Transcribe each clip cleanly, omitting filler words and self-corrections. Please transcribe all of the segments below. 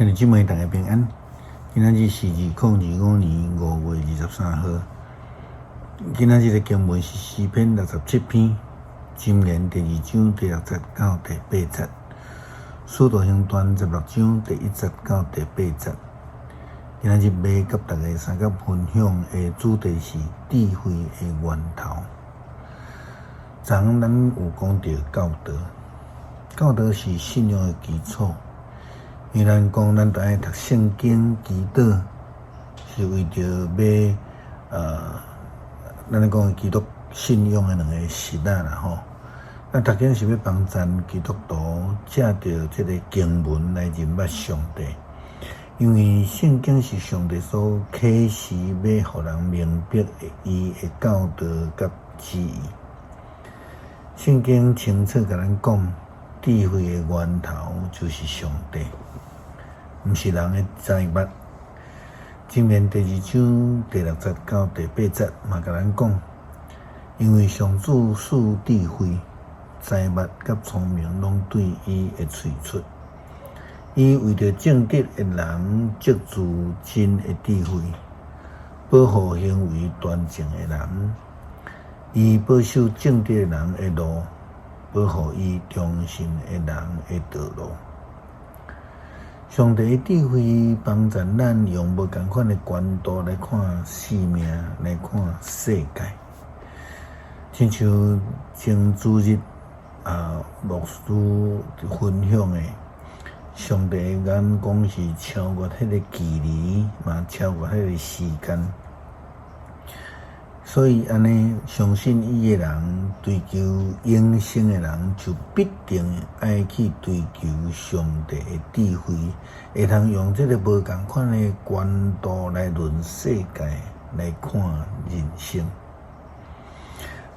兄弟姊妹，大家平安。今仔日是2025年5月23號。今仔日的經文是詩篇67篇，箴言第二章第六節到第八節，使徒行傳16章第1節到第八節。今仔日欲佮大家相佮分享的主題是智慧的源頭。昨昏咱有講著教導，教導是信仰的基礎。因為咱講咱著愛讀聖經、祈禱，是為著欲咱咧講基督信仰的兩个實仔啦吼。咱讀經是欲幫贊基督徒藉著這个經文來認捌上帝，因為聖經是上帝所啟示，欲予人明白伊的教導佮旨意。聖經清楚共咱講，智慧的源頭就是上帝，毋是人的知捌。箴言第二章第六節到第八節嘛，共咱講，因為上主賜智慧、知捌佮聰明，攏對伊的喙出。伊為著正直的人積聚真的智慧，保護行為端正的人。伊保守正直的人的路，保護伊忠心的人的道路。上帝的智慧幫助咱用無仝款的觀度來看生命，來看世界。親像前主日牧師分享的，上帝的眼光是超越彼个距離，嘛超越彼个時間。所以按呢，相信伊的人，追求永生的人，就必定愛去追求上帝的智慧，會通用這个無仝款的觀度來論世界，來看人生。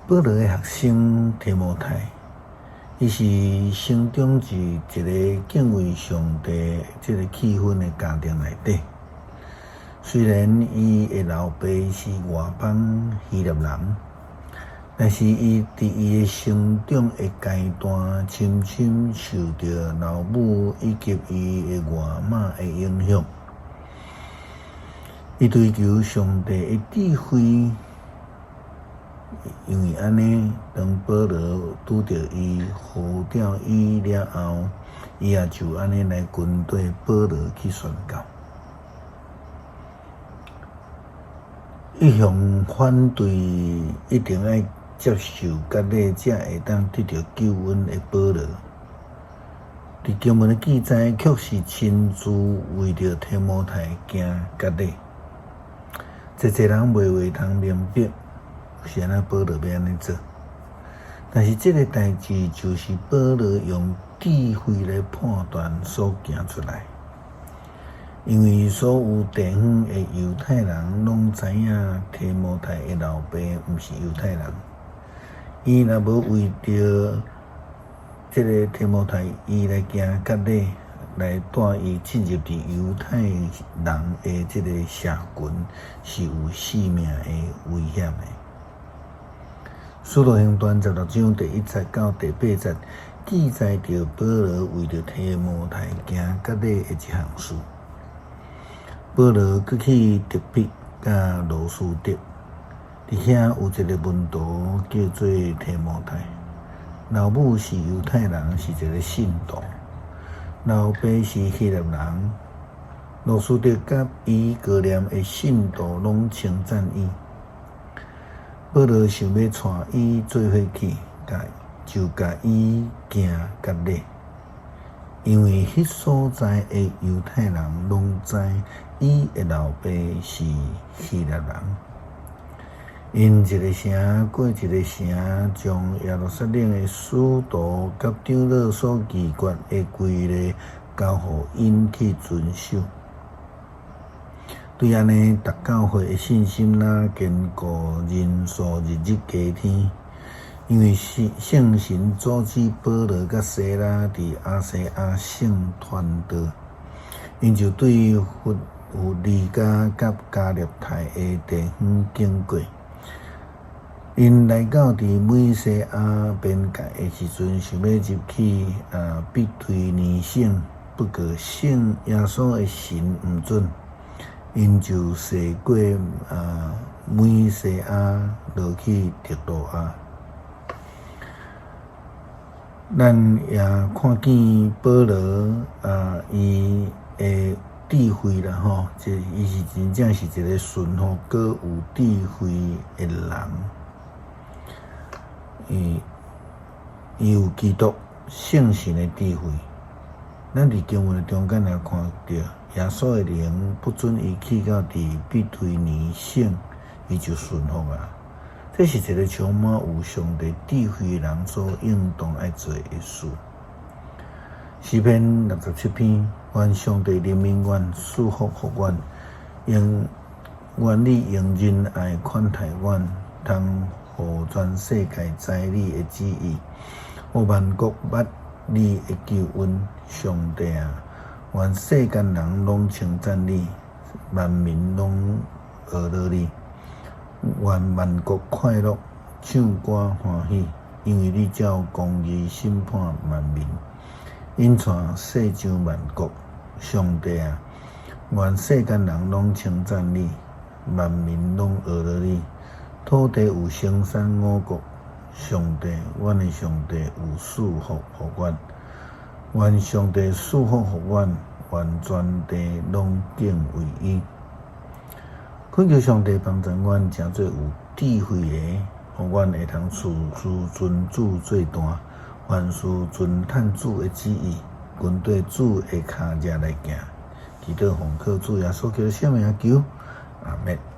保羅的學生提摩太，伊是生長佇一个敬畏上帝這个氣氛的家庭內底。雖然伊的老爸是外邦希臘人，但是伊佇伊的成長的階段，深深受著老母以及伊的外媽的影響。伊追求上帝的智慧，因為按呢，當保羅拄著伊呼召伊了後，伊也就按呢來跟綴保羅去宣教。一向反對一定愛接受割禮才會當得著救恩的保羅，佇經文的記載，卻是親自為著提摩太行割禮。濟濟人袂話通明白，是按怎保羅欲按呢做。但是這个代誌就是保羅用智慧來判斷所行出來。因為所有地方的猶太人攏知影提摩太的老爸毋是猶太人，伊若無為著這个提摩太伊來行割禮，來帶伊進入佇猶太人的這个社群，是有性命的危險的。使徒行傳16章第1節到第八節記載著保羅為著提摩太行割禮的一項事。保羅閣去德庇佮路司得，佇遐有一个門徒叫做提摩太，老母是猶太人，是一个信徒，老爸是希臘人。路司得佮伊哥念的信徒攏稱讚伊。保羅想欲帶伊做伙去，就共伊行割禮，因為彼所在的猶太人攏知伊的老爸是希臘人。𪜶一个城過一个城，將耶路撒冷的使徒佮長老所議決的規例交予𪜶去遵守。對按呢，逐教會的信心若堅固，人數日日加添。因為聖神阻止保羅佮西拉佇亞細亞省傳道，𪜶就對弗呂家佮加勒泰的地方經過。𪜶來到佇美西亞邊界的時陣，想欲入去庇推尼省。不過聖耶穌的神毋准，𪜶就踅過米西亞落去特洛亞。咱也看見保羅啊，伊的智慧啦吼，這伊是真正是一个順服閣有智慧的人。伊有基督聖神的智慧。咱佇經文的中間也看著，耶穌的靈不准伊去到佇庇推尼省，伊就順服啊。這是一个充滿有上帝智慧的人所應當愛做的事。詩篇67篇，願上帝憐憫阮，賜福予阮，願你用仁愛寬待阮，通予全世界知你的旨意，予萬國捌你的救恩。上帝啊，願世間人攏稱讚你，萬民攏學樂你。願萬國快樂，唱歌歡喜，因為你照公義審判萬民，引帶世上萬國。上帝啊，願世間人攏稱讚你，萬民攏學樂你。土地有生產五穀，上帝，阮的上帝有賜福予阮。願上帝賜福予阮，願全地攏敬畏伊。懇求上帝幫助阮，成做有智慧的，予阮會通事事尊主做大，凡事遵趁主的旨意，跟綴主的跤跡來行。祈禱奉靠主耶穌基督聖名求，阿們。